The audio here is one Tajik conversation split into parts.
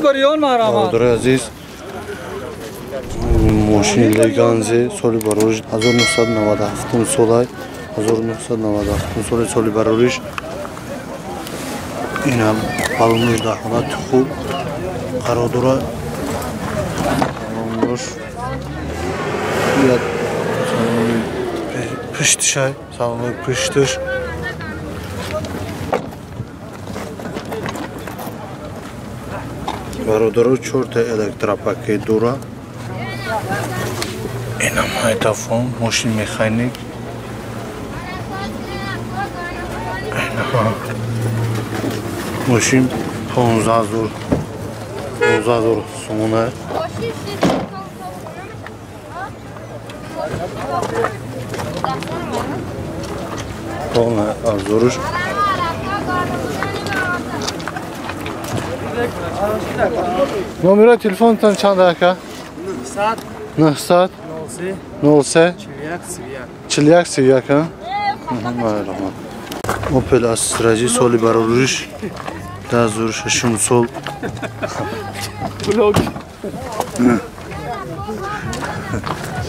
Бародари азиз, мошини Леганзе соли барориш 1997 сола, 1997 соли, соли барориш. Ина балонуш дар ҳолати хуб қарор дорад. Балонуш пуштишай, салони пуштиш. Бародаро, чорта электропакет дора. Инам ҳайтафон, мошин механик. Мошин 15 000 сомона. Полная обзорыш. Номера телефонтон чанд ака? 900 03 41 31. Раҳмат. Opel Astra соли барориш 2006 сол. Блог.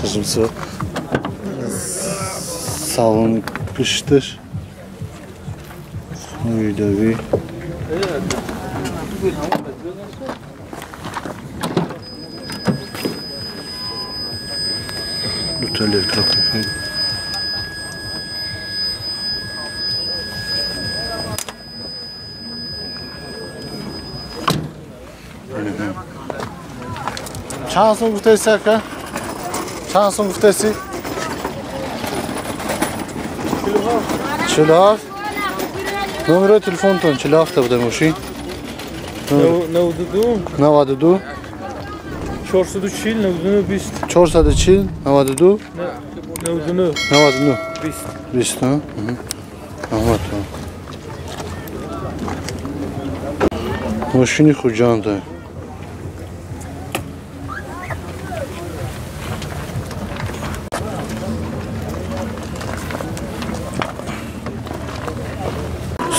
6 сол. Салон пуштиш. Хунидавӣ. Дута электропакет. Чанд сум гуфтаси ака? Чанд сум гуфтаси? 47. Номерои телефонтон 47 буда мошин. 92 92 440 99 20 440 92 99 99 20 20. Раҳмат. Мошини Хуҷанд.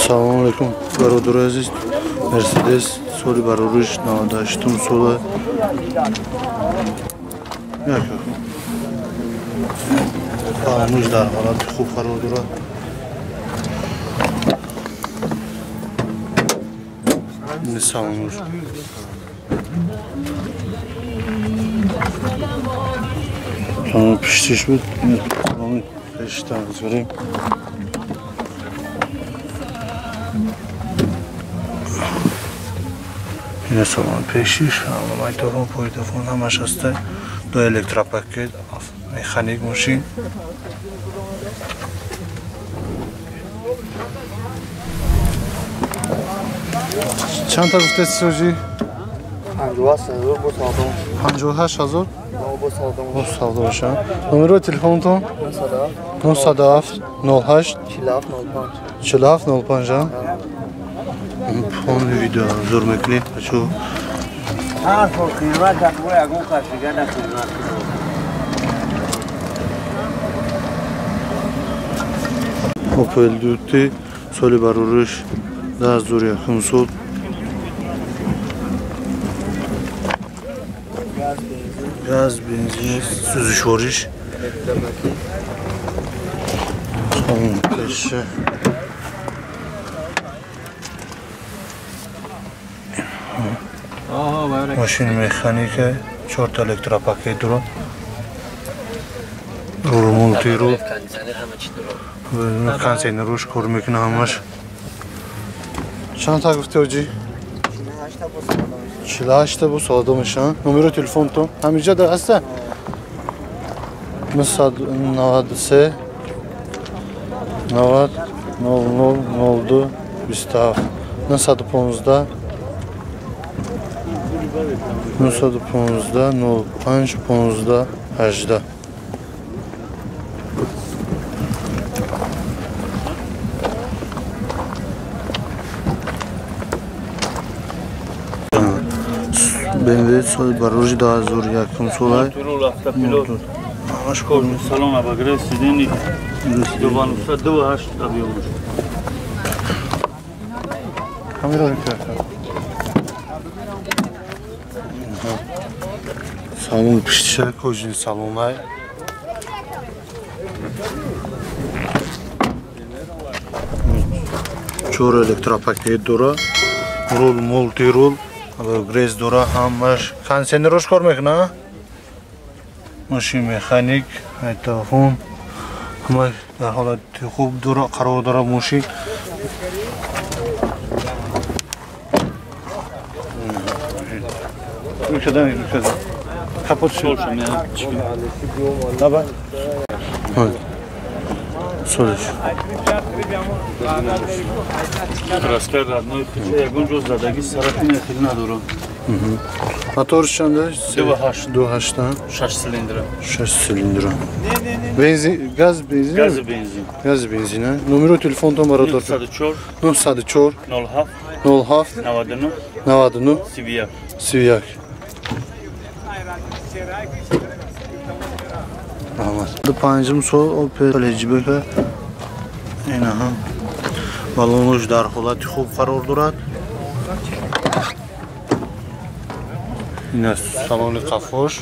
Салом алейкум, бародари азиз. Мерседес соли барориш 98 сола. Балонуш дар ҳолати хуб қарор дорад. Салонуш. Салон пуштиш буд. Салони пештан гузорем. Ина салон пешиш, майтофон, пойтофон ҳамаш ҳаста. Ду электропакет, механик мошин. Чанд та гуфтаси соҷи? 58000 бо савдо. 58000 бо савдо. Бо савдо боша. Номерои телефонтон? 907 08 47 05 47 05. Полный видео обзор мекунем. Бачо. Ҳар сол қимат дар ягон қашига накунад. Opel Duty соли барориш 2001 сол. Газ, бензин, сӯзишвориш. Пеша. Мошини механика, чорта электропакет дорад. Рулу мултиру. Кондиционеруш кор мекунад ҳамаш. Чанд та гуфти оҷи? 48 та бо савдо мешаванд. Номерои телефонтон ҳаминҷа дар ҳаста? 993 90 00 02 27 915 915 05 15 18. BMW соли барориши 2001 сола. Ҳамаш кор. Салон обогрев сидений 2.8 объем. Камера мекард. Салон пиштиша кожин салонай. Чор электропакет дора, рул мултирул, грез дора, ҳамаш кондиционерош кор мекуна. Мошин механик, телефон, ҳамаш дар ҳолати хуб дора, қарор дора мошин. Рӯкадан. Капот шуд. Давай. Солиш. Краска родной пече, ягон ҷо задаги сарафини хеле надорам. Моторш чанда? 2.8. 2.8. 6 цилиндра. 6 цилиндра. Бензин, газ бензин? Газ бензин. Газ бензин, а? Номеро телефонтон бародар. 904 904 07 07 99 99 31 31. Раҳмат. Панҷум сол Opel Hatchback инаҳа баллонош дар ҳолати хуб қарор дорад. Ин аст салони қафош.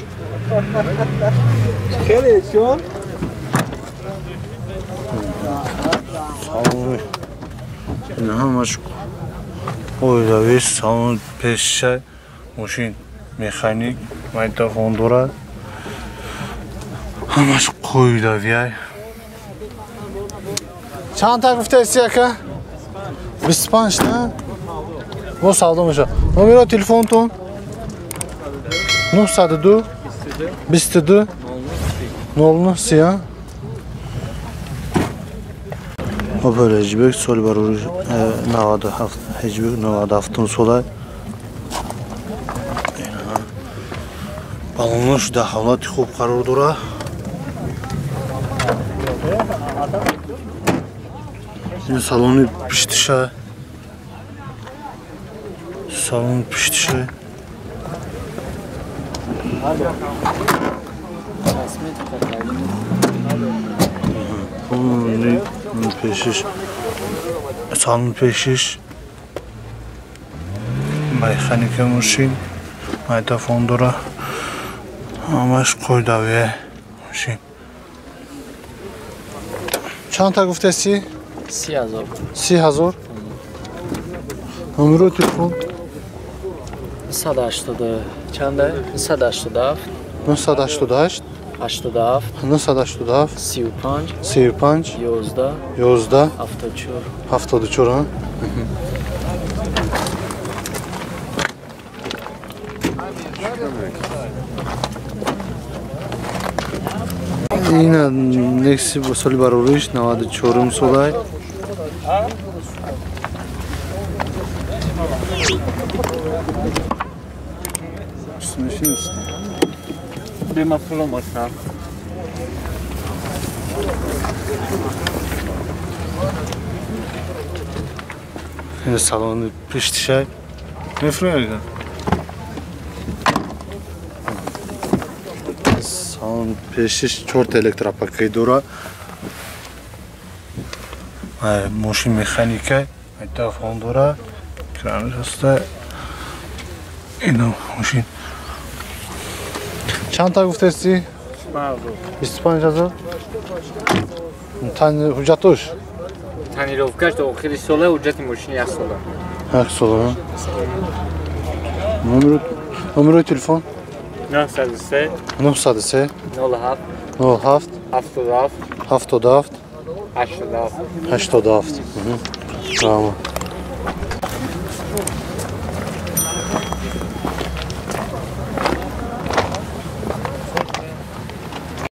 Салони ин ҳамаш оилавӣ, салони пешша мошин механик магнитофон дорад. Ҳамаш қоидавиай. Чанд та гуфтаисти ака? 25 та? Бо савдо мешавад. Номеро телефонтон? 902 22 09 30. Opel Hatchback соли барори 97 Hatchback 97 сола. Баллонош дар ҳолати хуб қарор дорад. Ин салони пиштиша. Салони пиштиша. Пешиш. Салон пешиш. Механика мошин. Магнитофон дора. Ҳамаш қоидавия мошин. Чанд та гуфтаисти? 30,000. 30,000? Номеро телефон? 980 чанда? 987 988 87 987 35 35 11 11 74 74. Ина Некси соли барориш 94 солай. Ин салони пиштишай. Мефурӯяд? Салон пешиш 4 электропакет дора. Мошин механика, магнитофон дора, кранаш ҳаста. Ино мошин. Чанд та гуфтаисти? 25,000. 25,000. Ҳуҷҷатош? Тонировкаш то охири сола, ҳуҷҷати мошини 1 сола. 1 сола. Номерои телефон? 903 903 07 07 77 77 87 87. Раҳмат.